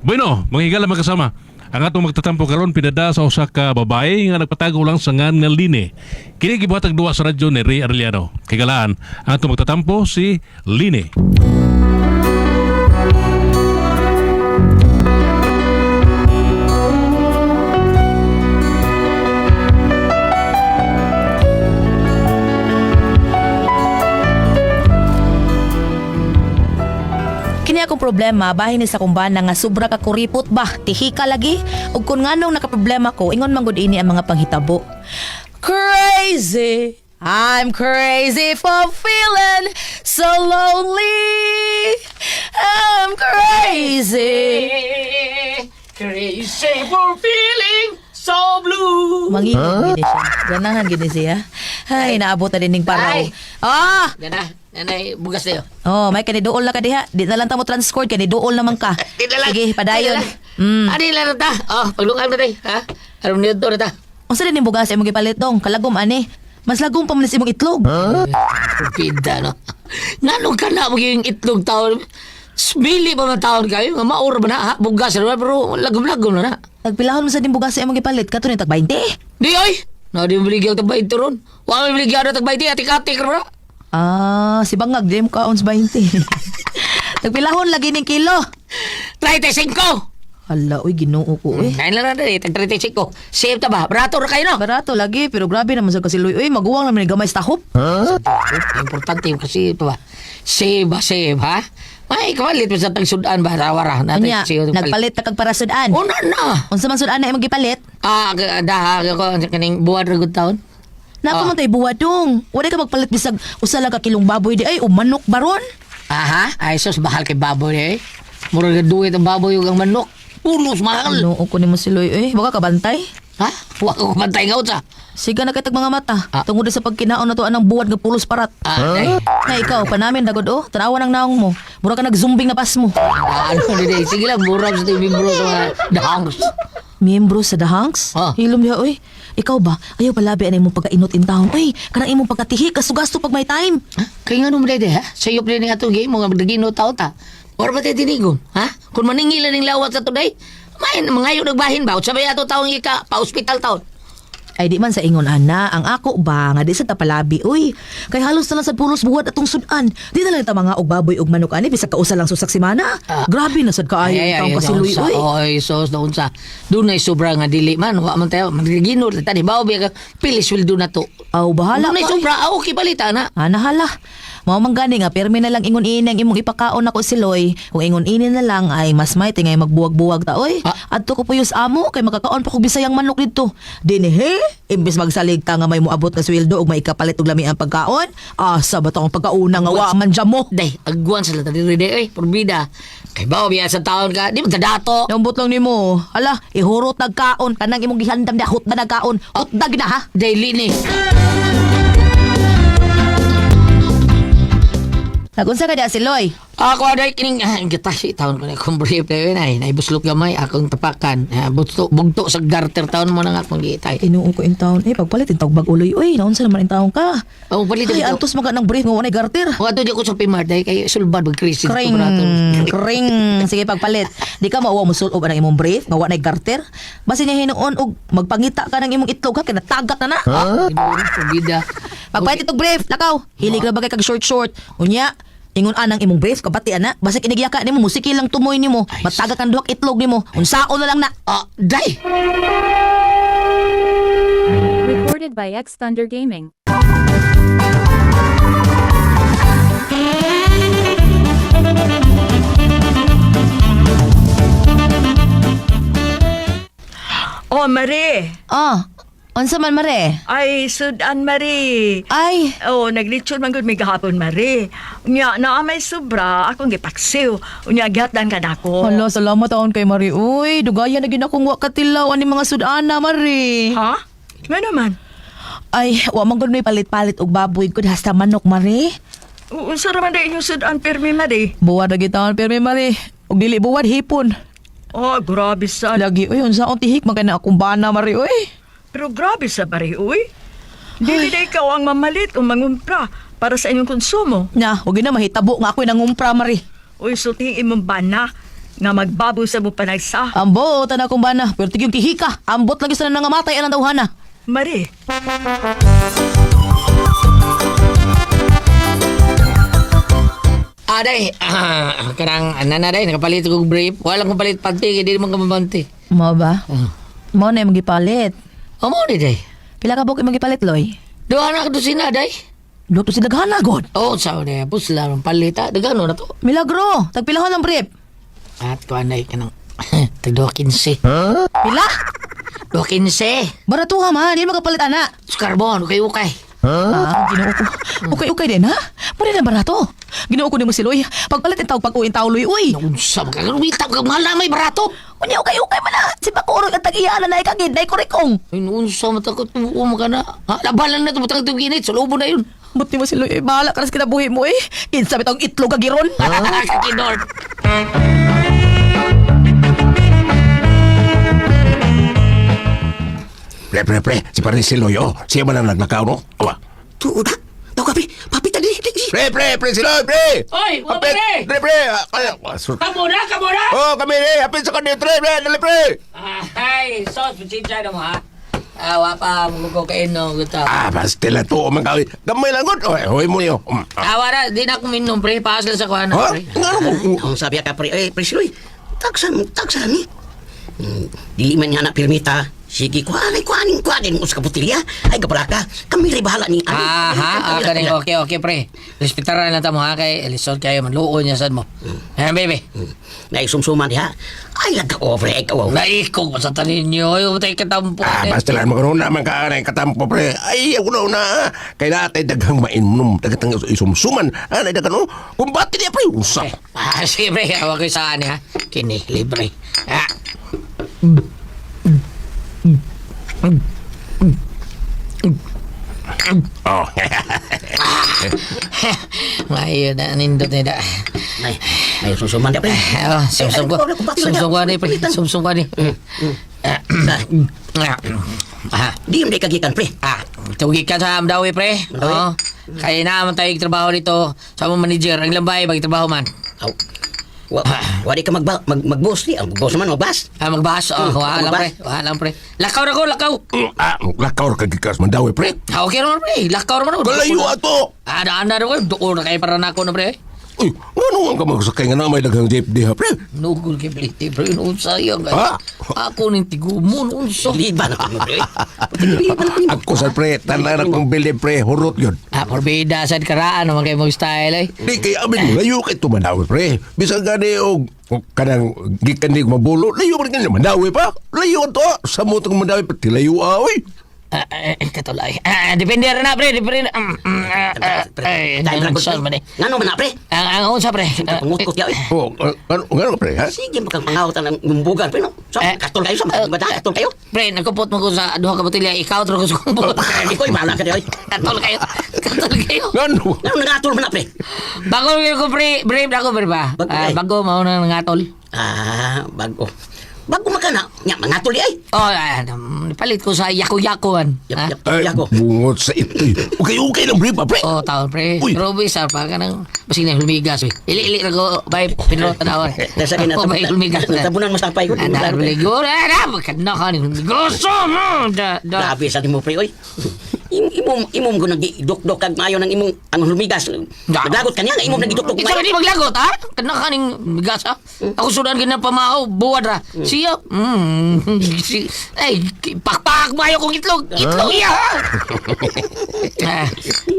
Bueno, mga higala magkasama. Ang atong magtatampo karon pinada sa usa ka babae nga nagpatago lang sa ngan nga Line. Kini gibuhatag duwa sa radyo ni Ray Arellano. Kagalaan, ang atong magtatampo si Line. Kini akong problema bahin ni sa kumbana nga sobra ka kuripot ba, tihika lagi ug kun nganong nakaproblema ko ingon man gud ini ang mga panghitabo. Crazy. I'm crazy for feeling so lonely. I'm crazy. Crazy for feeling so blue. Mangingin gini siya. Ganahan gini siya. Ay, naabot na din ning paraw. Ay. Ah! Gana, nanay, bugas tayo. Oh, may kaniduol na ka diha. Di na lang ta mo transcord, kaniduol naman ka. Di na lang. Sige, padayon. Di na lang. Ani lang na ta. Oh, paglungan na tayo. Ha? Aron niyo to na ta. Unsa din ning bugas imong gipalit dong? Kalagom ani. Mas lagom pa man sa imong itlog. Pida, no? Nganong ka na magiging itlog taon? Bili pa man taon kayo. Nga maura ba na, ha? Bugas na pero lagom-lagom na na. Tagpilahon mo sa din bugas sa imong gipalit kato ni tag 20. Di, oy! Na, di mo biligyan tag 20 ron. Wa mo biligyan na tag 20. Atik-atik ron na. Ah, si bangag di mo kaon sa 20. Tagpilahon lagi ning kilo. 35! Hala, uy, Ginoo ko eh. Ngayon lang na dali, tag 35. Save ta ba? Barato ra kayo, no? Barato lagi, pero grabe naman sa kasiloy. Uy, maguwang naman ni gamay sa tahop. Importante yung kasi ito ba? Save ba, save, ha? May kapalit mo sa tagsudan ba? Rawara. Unya, nagpalit ta kag para sudan. Una na. Unsa man sudan na imong gipalit? Ah, daha ko kaning buwan ra gud taon. Nako man tay buwa dong. Wala ka magpalit bisag usa lang ka kilong baboy di ay o manok baron. Aha, ay sus bahal kay baboy eh. Murag duit ang baboy ug ang manok. Pulos mahal. Ginoo ko nimo siloy eh. Baka kabantay. Ha? Wa ko bantay nga unsa. Siga na kay tag mga mata. Ah. Tungod sa pagkinaon na to anang buwad nga pulos parat. Ah, ay. Na ikaw, panamin dagod oh. Tanawan ang naong mo. Mura ka nagzumbing na pas mo. Ah, ano di sige lang murag sa TV bro sa mga dahangs. Miyembro sa The Hunks? Ah. Hilom niya, oy. Ikaw ba? Ayaw palabi ang imong pagkainot in town. Oy, kanang imong pagkatihi, gasto-gasto pag may time. Ha? Kay nga nung ha? Sayop din ni atong game mga dagino tao ta. Or ba tayo tinigom? Ha? Kung maningila ning lawat sa today, may mangayo nagbahin ba? Sabay ato taong ika pa ospital taon. Ay di man sa ingon ana, ang ako ba nga di sa tapalabi uy. Kay halos na lang sa pulos buwad atong sudan. Di na lang ta mga og baboy og manok ani bisag kausa lang susak semana. Ah. Grabe na sad kaayo taong kasiloy naunsa. uy. Oy, sos naunsa. Doon ay sobra nga dili man. Wa man tayo. Magigino tani bao biya ka pilis will do na to. Aw bahala Doon ay ka. sobra. Ah, okay balita na. Ana hala. Mao man gani nga pirmi na lang ingon ini ang imong ipakaon nako siloy. Kung ingon ini na lang ay mas may tingay magbuwag-buwag ta oy. Ah. Adto ko puyos amo kay makakaon pa kog bisayang manok didto. Dinhi imbes magsalig ta nga may moabot nga sweldo ug may ikapalit og lami ang pagkaon. Asa ba tong pagkauna nga wa man dya mo. Day, agwan sila tadi diri oy, porbida. Kay bao biya sa taon ka, di magkadato. Nambot lang nimo. Hala, ihurot nagkaon kanang imong gihandam da hutda nagkaon. Hutda gid na ha. Day lini. Nagunsa ka diha siloy? Ako aday kining ah, gitasi taon ko na akong brief na ay naibuslok gamay akong tapakan. Ah, bugto, bugto sa garter taon mo na nga akong gitay. Tinuo ko in town. Eh, pagpalit in bag uloy. Uy, naunsa naman in taon ka. Oh, palit Ay, ito. antos maga ng brief nga walay garter. O ato di ko sa Pimar day kay sulbad mag crisis Kring, kring. Sige, pagpalit. Di ka mauwa mo sulob ang imong brief, nga wa nay garter. Basin niya hinuon og magpangita ka ng imong itlog ha, kinatagak na na. Bida. Pagpalit itong brief, lakaw. Hilig ra bagay kag short short. Unya, ingon anang imong brief kabati ana. Basig inigyaka nimo, musiki lang tumoy nimo. Matagak ang duhak itlog nimo. Unsaon na lang na. Ah, day. Recorded by X Thunder Gaming. Oh, Marie. Ah, unsa man mare? Ay, sudan, Marie. Ay, Oh, naglitsyon man gud mi gahapon, Marie. Unya, naa may sobra, akong gipaksiw. Unya, gihatdan ka nako. Hala, salamat taon kay Mari. Uy, dugaya na gid akong wa katilaw ani mga sudana, Mari. Ha? Nga naman. Ay, wa man gud may palit-palit og baboy gud hasta manok, Mari. Unsa ra man day inyong sudan pirmi, Marie? Buwad ra gid taon pirmi, Mari. Og dili buwad hipon. Oh, grabe sa. Lagi uy, unsa akong tihik man kay na akong bana, Mari, uy. Pero grabe sa Marie, uy. Dili na ikaw ang mamalit o mangumpra para sa inyong konsumo. Na, wag na mahitabo nga ako'y nangumpra, Mari. Uy, sultihin imong bana. Nga magbabo sa mo panagsa. Ambot ana akong bana, pero tigyong kihika. Ambot lagi sa nangamatay anang tawhana. Mari, Ah, day. Ah, kanang ana na day nakapalit kog brief. Wala kong palit panty kay dili man ka mabanti. Mo ba? Mo na imong gipalit. Amo ni day. Pila ka buok imong gipalit, Loy? Duha na ka dosina day. Luto si daghana god. Oh, sa day pusla man palit ha. Dagano na to. Milagro, tagpilahon ang brief. At kuan day kanang tag 2.15. Pila? 2.15. Baratuha man, di makapalit ana. Skarbon, ukay ukay. Ah, Ginoo ko. Okay-okay din ha? Pwede na barato. Ginoo ko nimo si Loy. Pagpalit ang tawag pag-uwi ang tao, Loy, uy. Unsa man ka wita ka mahal na may barato. Unya, okay-okay man na. Si Pakurog ang tag-iya na naikagid, naikurikom. Ay, unsa man takot mo ka na. Ha, labalan na to butang itong init sa lubo na yun. But mo si Loy, eh, bahala ka na sa kinabuhi mo eh. Kinsa bitong itlog agiron. Kakinor. Pre, pre, pre, si pare si Loy, oh. Siya man ang naglakaw, no? Awa. Tuod ha? Tao ka, pre. Papita, dili, dili. Pre, pre, pre, si Loy, pre! Oy, wa Hapit! pre! Pre, pre! Ah, ah, Kamo na, kamo na! Oh, kami ni, hapit sa kanil, pre, pre, dali, pre! Ay, sos, pasensya na mo ha. Ah, wa pa, magugaw kayo no, gusto. Ah, basta lang to, man kawin. Gamay lang, god. Oy, hoy mo niyo. Ah, wala, di na ako minom, pre. Paas lang sa kuha na, Ha? pre. Nga ano ko? Ang sabi ka, pre. Eh, pre, siloy. Tagsan, tagsan ni. Dili man nga na pirmita. Sige, kuha ay kuha kuha din mo sa kabutilya. Ay, kabaraka. Kami rin bahala ni. Ah, ha? Ah, kaning, okay, okay, pre. Respetaran lang ta mo, ha? Kay Elisod kayo, manluon niya sad mo. Eh, baby. Naisumsuman diha. Ay, nagka-over. Ay, kawaw. Naikog pa sa tanin niyo. Ay, utay katampo. Ah, basta lang, magkaroon naman ka na katampo, pre. Ay, ako na una. ah. Kay natin daghang mainom, daghang isumsuman. Ah, na daghang, oh. Kumbati niya, pre. Usap. Ah, sige, pre. Awa ko sa ani, ha? Kini, libre. Ah. Oh. Mayo na, nindot nila. Ay, ay, sumsuman diha, pre. Oh, sumsum ko. Sumsum ko ni, pre. Sumsum ko ni. Ah, ah, ah. Di mo di kagikan, pre. Ah, tugi ka sa Amdawi, pre. Mandawi? Oo. Kaya na man tayo trabaho dito sa among manager. Ang lambay, magtrabaho man. Aw. Wa, wa di ka magba, mag, mag-boss di. Ang boss naman, magbas. Ah, magbahas. Oh, wala lang, magbahas. pre. Wala lang, pre. Lakaw na ko, lakaw. Ah, lakaw ka gikas mandawi, pre. Ah, okay naman, pre. Lakaw naman. Kalayo ato. Ah, daan na ko. Doon na kayo para na ako na, pre. Uy, ngano ang ka magsakay nga na may daghang jeep diha, pre? Nugol kay Plite, pre. Noon sayang. Ha? Ako ning tigumon. Unsa. Liba na ko, pre. Liba na ko. Ako sa pre, tanan akong bilib, pre, hurot yun. Ah, porbida sad karaan naman kayo mag style, eh. Di kay amin, layo kay tumanawi, pre. Bisan gani og og kanang gikan ni mabulo, layo man kanyo mandawi pa. Layo to, sa mo tong mandawi pa tilayo ah, oy. Ah, eh, katulay. Ah, depende na, pre. Depende na. Ah, ah, eh, Dahil dragon, unsa man eh. Ngano man na, pre? Ang unsa, pre. Ah, Pangutkot ya, oy. Oh, ano ngano pre, ha? Sige, makang pangawatan ang mumbugan, pre, no? So, Eh, katol kayo sa mga bata, katol kayo. Pre, nagkupot mo ko sa duha ka botelya. Ikaw tro ko sa kumpot. Hindi ko, bahala ka di, oy. Katol kayo. Katol kayo. Ngano? Ngano nangatol man na, pre? Bago ko pre, brave ako pre ba? Bago, Ah, eh. bago mao na nangatol. Ah, bago. Bago makana, nya mangatol di ay. Oh, ah, palit ko sa yako-yakoan. Yap, Ah? yap, Ay, yako. bungot sa ito. Okay, okay lang, pre, pa, pre. Oh, taon pre. Uy. Pero bisa pa kanang basig na humigas. Eh. Ili-ili ra ko bay Pedro tanaw. Nasa akin, Oh, bay humigas. natabunan mo sa apay ko. Ana ligo na na kana ka ni humigas mo. Da da. Grabe sa nimo pre oy. Imong imong ko nagidukdok kag maayo ng imong ang humigas. Naglagot kaniya nga imong nagidukdok Ikaw maayo. di maglagot ha? Kana ka ning bigas ha? Ako sudan gina pamahaw buwad ra. Siya. Si, ay pakpak mayo kong itlog. Itlog iya. Ah,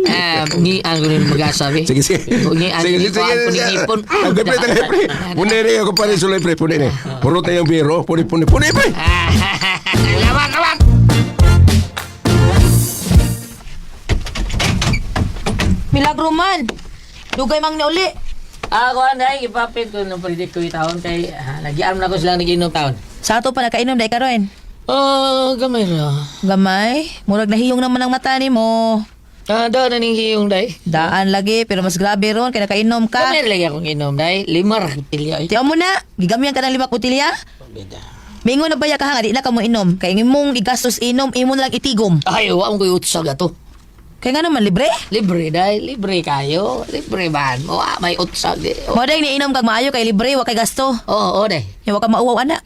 ah, ni ang ko rin magasa be. Sige, sige. Ni ang Sige, sige, ko sige. ning ipon. Tagay, pre, tagay, pre. Puni ni ako pare sulay, pre, puni ni. Hurot na yung biro. Puni, puni, puni, pre. Ah, Lamat, lamat. Milagro man. Dugay mang niuli. Ako anay ipapit ko ng predict ko taon kay nagyan na ko silang nagiinom taon. Sa ato pa nakainom dai karon. Oh, gamay ra. Gamay, murag nahiyong naman ang mata nimo. Ah, daw na ning hiyong day. Daan lagi pero mas grabe ron kay nakainom ka. Gamay ra lagi akong inom day. Lima ra kutilya. Tiyaw mo na, gigamyan ka ng 5 kutilya. Mingon na baya ka nga di na ka mo inom kay imong igastos inom imo na lang itigom. Ay, wa mo ko'y utsag ato. Kaya nga naman libre. Libre dai, libre kayo. Libre man. Wa may utsa di. Mo day niinom kag maayo kay libre wa kay gasto. Oo, oh, dai. Ya wa ka mauwaw ana.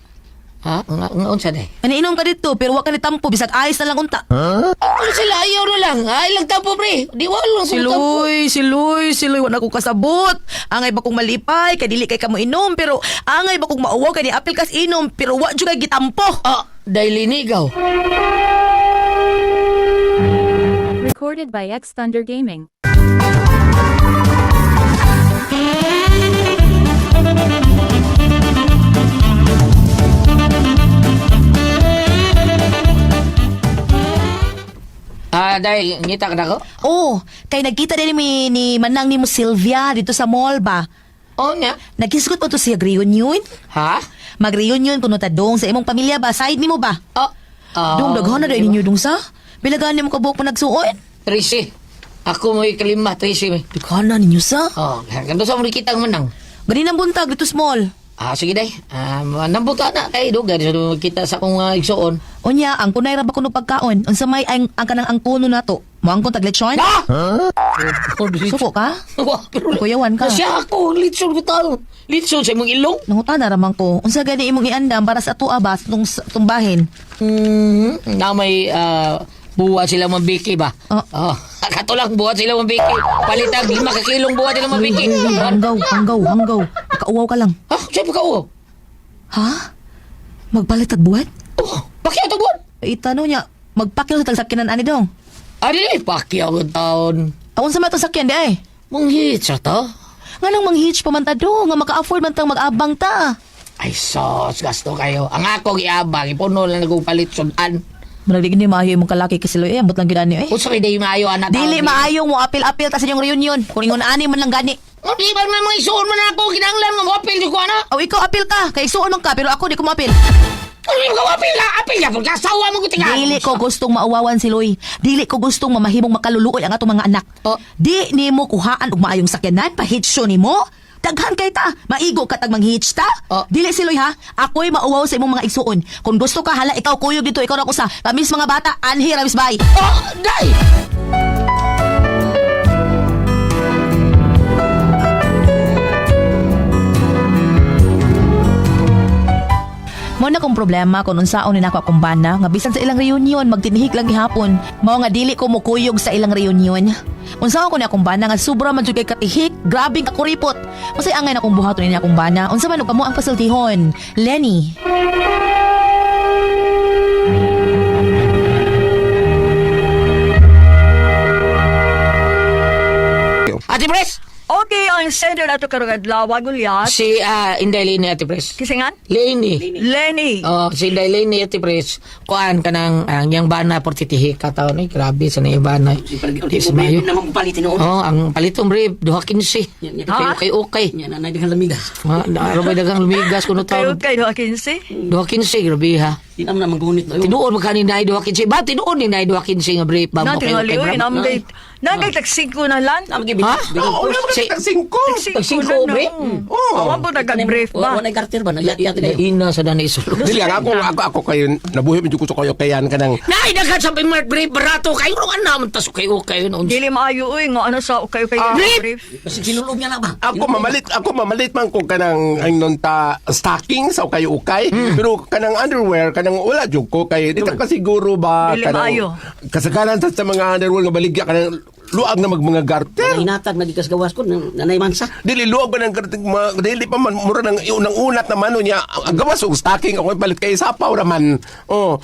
Ha? Nga nga unsa dai? Aniinom ka dito pero wa ka ni tampo bisag ayos na lang unta. Ano sila ayaw na lang. Ay lang tampo pre. Di wa lang Si sa tampo. Luy, si Luy, si Luy, wala ko kasabot. Angay ba kong malipay, kay dili kay kamo inom, pero angay ba kong mauwaw, kay di apil kas inom, pero wa jud kay gitampo. Ah, dai linigaw. Recorded by X Thunder Gaming. Ah, dai ngita ka nako. Oh, kay nagkita din mi ni Manang ni mo Sylvia dito sa mall ba. Oo nga. Naghisgot mo to siya reunion? Ha? Mag-reunion kuno ta dong sa imong pamilya ba? Side nimo ba? Oh. Ah, Dong daghan na dahil ninyo dong sa. Bilagan nimo kabuok pa nagsuon. Trisi. Ako mo ikalima, Trisi. Daghan na ninyo sa. Oh, kando sa mo kita manang. Ganinang buntag dito small. Ah, sige day. Ah, nambuta na kay dugay sa kita sa akong igsuon. Unya, ang kunay ra ba kuno pagkaon? Unsa may ang kanang ang kuno nato? Moangkon tag lechon? Ah! Suko ka? Wah, pero Kuyawan ka. Siya ako, litson ko tao. Litson sa imong ilong. Nangutana ra man ko. Unsa gani imong iandam para sa atoa ba sa tung tumbahin? Na may buwa sila mabiki ba? Oh. Oh. Kato lang buwa sila mabiki. Palitag 5 ka kilong buwa sila mabiki. Hanggaw, hanggaw, hanggaw. Makauwaw ka lang. Ha? Siya pa ka Ha? Magpalit at buhat? Oh, pakyaw to buwan. Itano niya, magpakyaw sa tagsakyanan ani dong. Ah, dili, pakyaw ang taon. Aon sa matong sakyan di ay. Manghit sa to. Nganong manghitch pa man ta dong, nga maka-afford man tang mag-abang ta. Ay, sos, gasto kayo. Ang ako giabang, ipuno lang nagpalit sudan. Murag di gini maayo imong kalaki kasi loy, eh, ambot lang gyud ani eh. Unsa kay day maayo anak? Dili maayo mo apil-apil ta sa inyong reunion. Kung ingon ani man lang gani. Oh, di ba man mga isuon man ako kinahanglan nga moapil jud ko ana. Aw ikaw apil ka, kay isuon man ka pero ako di ko moapil. Ano yung apil na? Apil na pag asawa mo ko. Dili ko gustong mauwawan si Loy. Dili ko gustong mamahimong makaluluoy ang atong mga anak. Oh. Di nimo kuhaan og maayong sakyanan, pahitsyo nimo. Daghan kay ta, maigo ka tag manghitch ta. Oh. Dili si Loy ha, ako'y mauwaw sa imong mga igsuon. Kung gusto ka hala ikaw kuyog dito, ikaw na ko sa kamis mga bata, anhi ramis bay. Oh, day! Mo na kong problema kung unsaon ni nako akong bana nga bisan sa ilang reunion magtinihik lang gihapon. Mao nga dili ko mokuyog sa ilang reunion. Unsaon ko ni akong bana nga sobra man jud kay katihik, grabing kakuripot. Unsay angay na akong buhaton ni akong bana? Unsa man og kamo ang pasultihon? Lenny. Ate Pres! Okay, ang sender nato karong adlaw gulyat. Si Inday Leni, Ate Pres. Kisingan? Leni. Lenny. Oh, si Inday Leni, Ate Pres. Kuan ka ng ang iyang bana portitihi ka taon eh. Grabe sa na bana. Di sa mayo. Naman palit tinuod. Oh, ang paliton bre, 2.15. Ha? Okay, okay. Yan nanay daghang lamigas. Ma, naarabay daghang lumigas kuno Kayo taon. kay 15. 2.15 grabe ha. Di naman na manggunit na yun. Tinuod magkani na 2.15. Ba tinuod ni na 2.15 nga bre ba Na mo kayo tingali kay oy, bra. namgay nagay tagsingko na lan. Ha? Oo, wala Si- ka singko. Tagsingko, bre. Oo. Awan po nagag-brief ba? Wala garter ba? Nagyat kayo. Ina sa dani isulo. Dili ang ako kayo nabuhi medyo ko sa kayo kayan ka ng Nay daghan sa pimart bre barato kayo ro ana man tas okay okay noon. Dili maayo oy nga ano sa okay okay Brief! brief. Kasi sinulob niya na ba? ako mamalit man ko kanang ang non ta stockings o kayo ukay pero kanang underwear kanang wala jud ko kay di ta kasiguro ba Dili maayo. kasagaran sa mga underwear nga baligya kanang luag na mag mga garter. Hinatag nagikas gawas ko nanay mansa. Dili luag ba ng garter dili pa man mura nang unang unat naman niya ang gawas og stocking ako palit kay sapaw raman. Oh,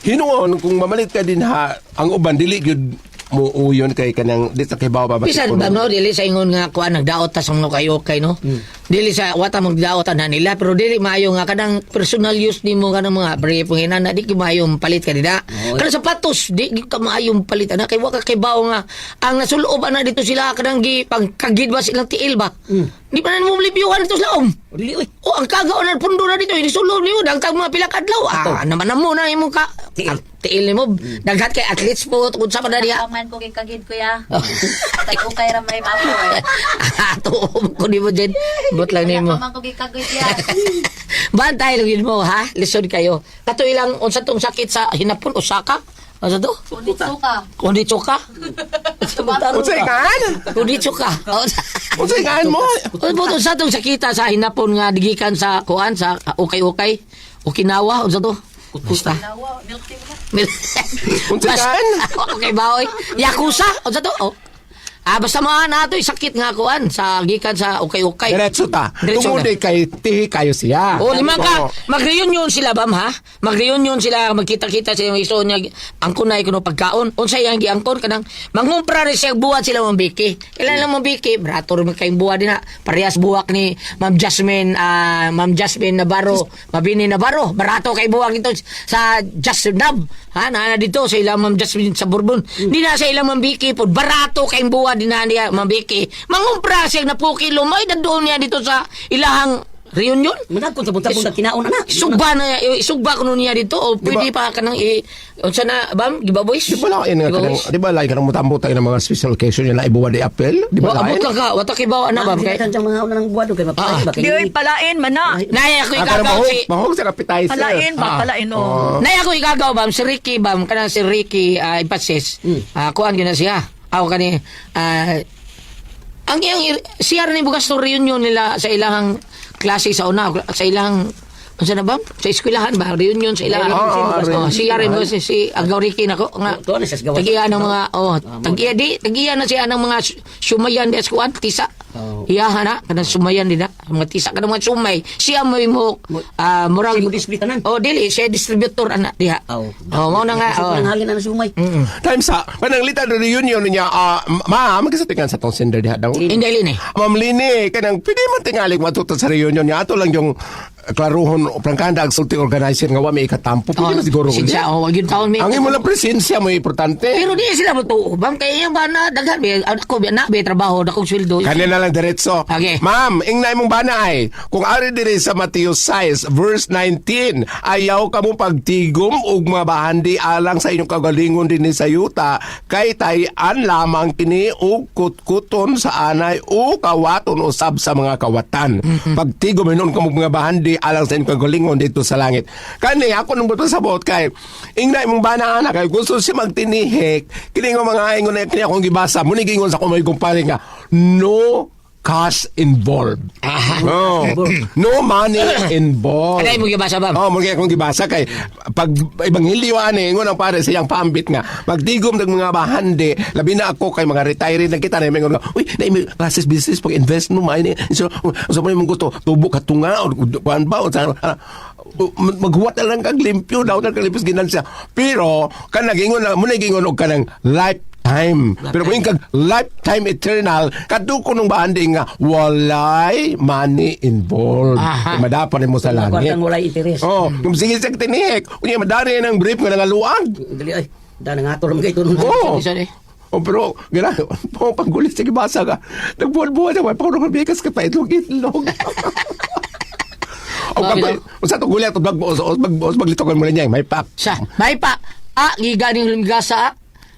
hinuon kung mamalit ka din ha ang uban dili gyud mo uyon kay kanang di sa kibaw ba Bisan ba no dili sa ingon nga kuan nagdaot ta sa mga kayo kay no. Dili sa wata magdaot na nila pero dili maayo nga kanang personal use nimo kanang mga brief ng inana di gyud maayo palit ka dida. Kanang sapatos di gyud ka maayo palit ana kay wa ka kibaw nga ang nasulob ana dito sila kanang gi pangkagid ba silang tiil ba. Di pa na mo libyuhan dito sa laom. Dili oy. O ang kagaw na pundo na dito isulob nimo dagtag mga pila ka adlaw. Ah naman na mo na imong ka Tiil. Tiil nimo. Daghat kay athletes po kung sa pa na diha. Man ko kagid kuya. Kay ukay ra may mapo. Ato ko nimo Jen. But lang nimo. Man ko gikagid ya. Bantay lang yun mo ha. Lisod kayo. Kato ilang unsa tong sakit sa hinapon Osaka. Ano to? Konditsuka. Unsay ngan? Konditsuka. Unsay ngan mo? Ano sa tong sakita sa hinapon nga digikan sa kuan sa ukay-ukay? Okinawa, unsa to? Basta. Unsa kan? Okay ba oy? Yakuza, unsa to? Oh. Ah, basta mga na to sakit nga kuan sa gikan sa ukay-ukay. Diretso ta. Diretso Tungod na. kay tihi kayo siya. Oh, lima ka. Oo. Mag-reunion sila bam ha? Mag-reunion sila, magkita-kita sila mga isuon niya. Angkon na kuno pagkaon. Unsa iyang giangkon kanang mangumpra rin siya buhat sila mambiki. Kailan lang mambiki, brato rin kayong buhat din na. Parehas buwak ni Ma'am Jasmine, Ma'am Jasmine Navarro, Mabini Navarro. Barato kay buwak ito sa Jasnab. Ha, na dito sa ilang Ma'am Jasmine sa Bourbon. Di na sa ilang Ma'am Vicky po. Barato kayong buhat din na niya Ma'am Vicky. Mangumpra siya na po kilo. May dandoon niya dito sa ilahang reunion. Managkon sa bunta bunta kinaon na. Sugba na isugba kuno niya dito o pwede pa kanang i unsa na bam giba boys? Di ba lain nga Giba kanang, boys? di ba lain kanang mutambo tayo ng mga special occasion yung naibuwa di apel? Di ba Wa lain? abot lang ka, wata kay bawa na bam kay. Kan mga una ng buwan kay mapatay ba kay. Di oy palain man na. Nay ako Ah, kanang igagaw mahog, si mahog sa appetizer. Palain ba palain oh. Nay ako igagaw bam si Ricky bam kanang si Ricky Ipasis. Ah, kuan gyud na siya. Aw kani ang iyang siya ni bugas to reunion nila sa ilang klase sa una sa ilang unsa na ba? Sa eskwelahan ba? Reunion sa ilang. Oo, Oh, siya rin si, si Agaw Ricky nako nga. Tuwa na siya sa gawas. Tagiya ng mga oh, tagiya di, tagiya na siya ng mga sumayan di kuan tisa. Oh. Iya na kanang sumayan din na mga tisa kanang mga sumay. Siya mo mo murag Siya mo display tanan. Oh, dili siya distributor ana diha. Aw. Oh, mao na nga oh. Nang halin na sumay. Time sa, pananglitan ng reunion niya, ma'am, magkasatingan sa tong sender diha daw. Hindi lini. Ma'am Lini, kanang pwede man tingali matuto sa reunion niya. Ato lang yung klaruhon o prangkanda ang sulti organizer nga wa may ikatampo. Pwede man siguro. Sinsya, oh, wag yun taon may. Ang imo lang presensya mo importante. Pero di sila mo bang kay iyang ba na daghan be ako be na be trabaho dakong sweldo. Kanina lang diretso. Okay. Ma'am, ingna imong bana ay, kung ari diri sa Mateo 6 verse 19, ayaw kamo pagtigom ug mabahandi alang sa inyong kagalingon dinhi sa yuta, kay tayan lamang kini og kutkuton sa anay o kawaton usab sa mga kawatan. Pagtigom hinon kamo mga bahandi alang sa inyong kagalingon dito sa langit. Kani ako nung pasabot kay ingna imong bana ana kay gusto siya magtinihik kini nga mga ingon na kini akong gibasa muni gingon sa akong mga kumpare nga no cash involved. No. No money involved. Ano imong gibasa ba? Oh, mo akong gibasa kay pag ebanghelyo ani ingon ang pare sa iyang pambit nga magtigom ng mga bahandi labi na ako kay mga retiree na kita na ingon nga, uy na may classes business pag invest mo may so so mo imong gusto tubo ka tunga o kuan ba o sa maghuwat na lang kag limpyo daw na kag limpyo sa ginansya pero kan nagingon na mo gingon og kanang lifetime pero kung kag lifetime eternal kadto ko nung bahandi nga walay money involved. Aha. Madapan nimo sa langit. Kwartang walay interes. Oh, kung sige sa tinihik, unya madari ng brief nga nangaluag. Dali ay. Da nangator man kay tunong. Oh. Sorry. Oh, pero gina, oh, panggulis sige basa ka. Nagbuwan-buwan na, pa ko bigas ka pa itlog itlog. O Grabe pag unsa to gulat bag os maglitokan mo na niya, may pak. Sa may pa giganing lumigas sa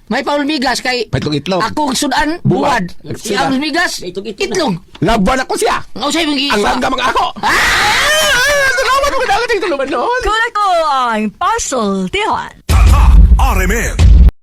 may pa lumigas kay Paitlog-itlog. Akong sudan Buwad. buwad. Si ang lumigas Itlog-itlog na. itlog. Laban ako siya. Ang usay mong Ang gisa. langgam ang ako. Ah! Salamat mo kailangan tuluman noon. Kulang ko ang puzzle tihan. RMN.